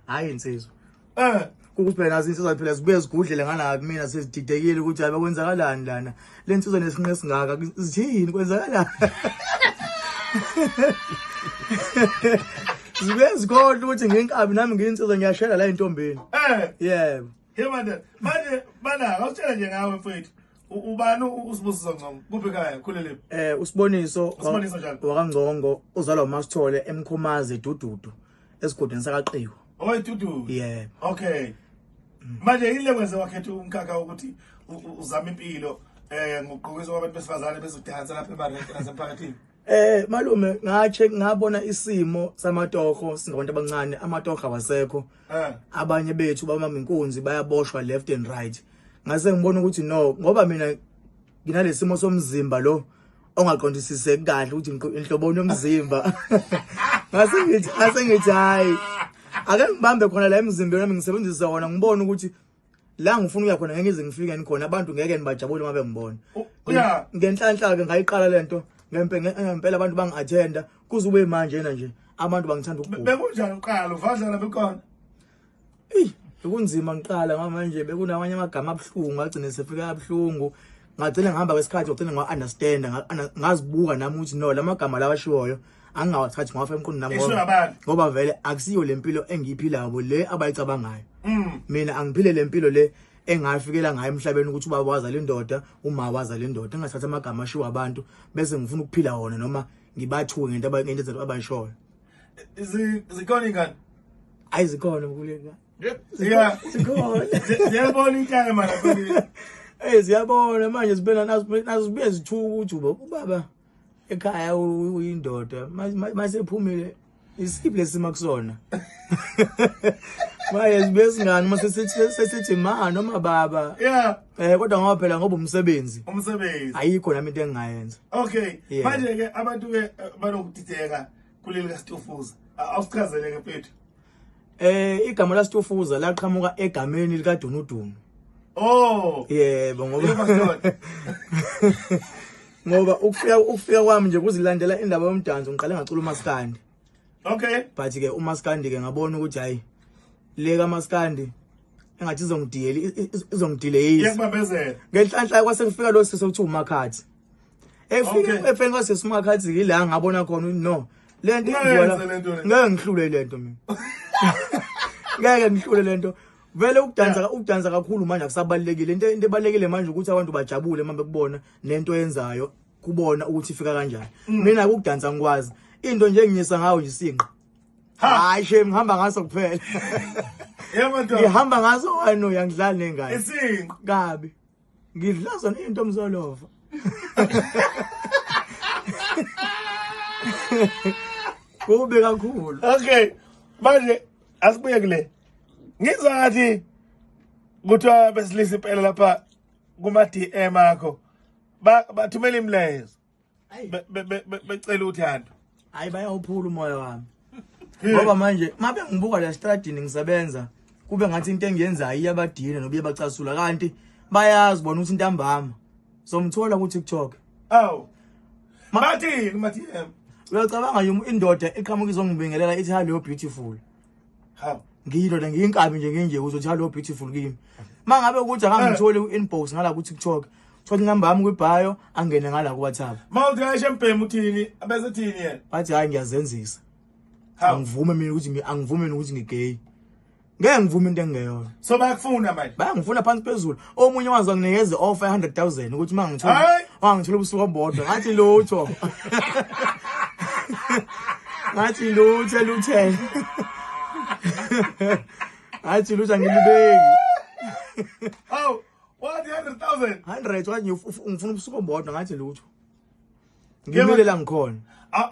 Hayi insizwa. Eh. Ukuthi phela nazo insizwa phela zibuye zigudlele ngala kumina sezididekile ukuthi hayi kwenzakalani lana. Le nsizwa nesinqe singaka zithini kwenzakalani? Zibuye zikhohlwe ukuthi nginkabi nami ngiyinsizwa ngiyashela la entombini. Eh. Yebo. Hey manje, manje bana awutshela nje ngawe mfethu. Ubani uSibusiso Ngcongo? Kuphi ekhaya? Khulele. USiboniso uSiboniso njani? wakaNgcongo uzalwa uMasithole eMkhomazi eDududu esigodini sakaQiwa. Oh, eDududu. Yebo. Okay. Manje yini le kwenze wakhetha umkhakha ukuthi uzame impilo ngokugqokiswa kwabantu besifazane bezodansa lapha emarenke nasemphakathini? Malume ngache ngabona isimo samatoho singabantu abancane, amatoho awasekho. Abanye bethu babamba inkunzi bayaboshwa left and right. Ngase ngibona ukuthi no, ngoba mina nginalesimo somzimba lo ongaqondisiseki kahle ukuthi inhloboni yomzimba. Ngase ngithi hayi, ake ngibambe khona la emzimbeni wami ngisebenzise wona, ngibone ukuthi la ngifuna ukuya khona ngeke ngize ngifike khona, abantu ngeke nibajabule uma bengibona. Ngenhlanhla ke ngayiqala lento ngempela abantu bangi-attenda kuze ube manje na nje abantu bangithanda ukugubha. Bekunjani uqala uvadlana bekhona? Eyi, bekunzima ngiqala ngoba manje bekunamanye amagama abuhlungu agcine sefika abuhlungu. Ngagcina ngihamba kwesikhathi ngagcina ngawa-understand, ngazibuka nami ukuthi no, la magama lawa ashiwoyo angingawathathi ngawafaka emqondweni nami Eshiwo ngabantu. Ngoba vele akusiyo le mpilo engiyiphilayo le abayicabangayo. Mina angiphile le mpilo le engafikela ngayo emhlabeni ukuthi ubaba wazala indoda, uma wazala indoda, engathatha amagama ashiwo abantu bese ngifuna ukuphila wona noma ngibathuke ngento abayishoyo. Zikhona ingane? Hayi, zikhona mkhuleka. Yeah. Zikhona. Ziyabona intanga mara. Eh, ziyabona manje, zibena nazo zibuye zithuka ukuthi ubaba ekhaya uyindoda masephumile isiphi lesimo kusona. Manje sibe singani mase sesithi ma noma baba. Kodwa ngoba phela ngoba umsebenzi. Umsebenzi. Ayikho nami into engingayenza. Okay. Yeah. Manje ke abantu ke banokudideka kuleli kaStufuza. Awusichazele ke mfethu. Igama la Stufuza laqhamuka egameni lika Dunudunu. Oh. Yebo, ngoba Yebo, Madoda. ngoba ukufika kwami nje kuzilandela indaba yomdanso ngiqale ngacula umaskandi. But ke umaskandi ke ngabona ukuthi hayi, le kaMaskandi engathi izongidiyela izongidelay. Iyakubambezela. Ngenhlanhla kwase kufika lo sisi okuthiwa uMakhathi. Efika efika kwase simakhathi ila ngabona khona ukuthi no, lento Ungayenza yenziwa la lento le. Ngeke ngihlule lento mina. Ngeke ngihlule lento. Vele ukudansa kakhulu manje akusabalekile. Into ebalekile manje ukuthi abantu bajabule uma bekubona nento oyenzayo kubona ukuthi ifika kanjani. Mina ukudansa ngikwazi. Into nje enginyisa ngayo nje isinqa. Ha. Hayi shame, ngihamba ngaso kuphela. Yebo ndoda. Ngihamba ngaso wena uyangidlala nengane. Isinqa. Kabi. Ngidla zona into mzolova. Kube kakhulu. Okay. Manje asibuye kule. Ngizwa ngathi kuthiwa besilisa impela lapha kuma DM akho. Bathumela imilayezo. Becela uthando. Hayi, bayawuphula umoya wami. Ngoba manje mabe ngibuka la stradini ngisebenza kube ngathi into engiyenzayo iyabadina noba iyabacasula, kanti bayazi bona ukuthi intambama somthola ku TikTok. Aw. Bathini kuma DM? Uyacabanga yini indoda eqhamuka izongibingelela ithi, "Hello beautiful"? Hawu. Ngiyindoda, ngiyinkabi nje, nginje uzothi, "Hello beautiful" kimi. Mangabe ukuthi akangitholi ku inbox ngala ku TikTok, thola inamba yami kwi-bio, angene ngala ku WhatsApp. Mawuthi ayishe mbhemu uthini? Abese thini yena? Bathi hayi, ngiyazenzisa. Hawu. Angivume mina ukuthi ngigay. Ngeke ngivume into engeyona. So bayakufuna manje. Bayangifuna phansi phezulu. Omunye wazi anginikeze offer 100,000 ukuthi mangithola Hayi. mangithola ubusuku obodwa. Ngathi lutho. Ngathi lutho luthe. Ngathi lutho angilibeki. Aw, wathi 100,000. 100 wathi ngifuna ubusuku obodwa, ngathi lutho. Ngimile la ngikhona. Aw.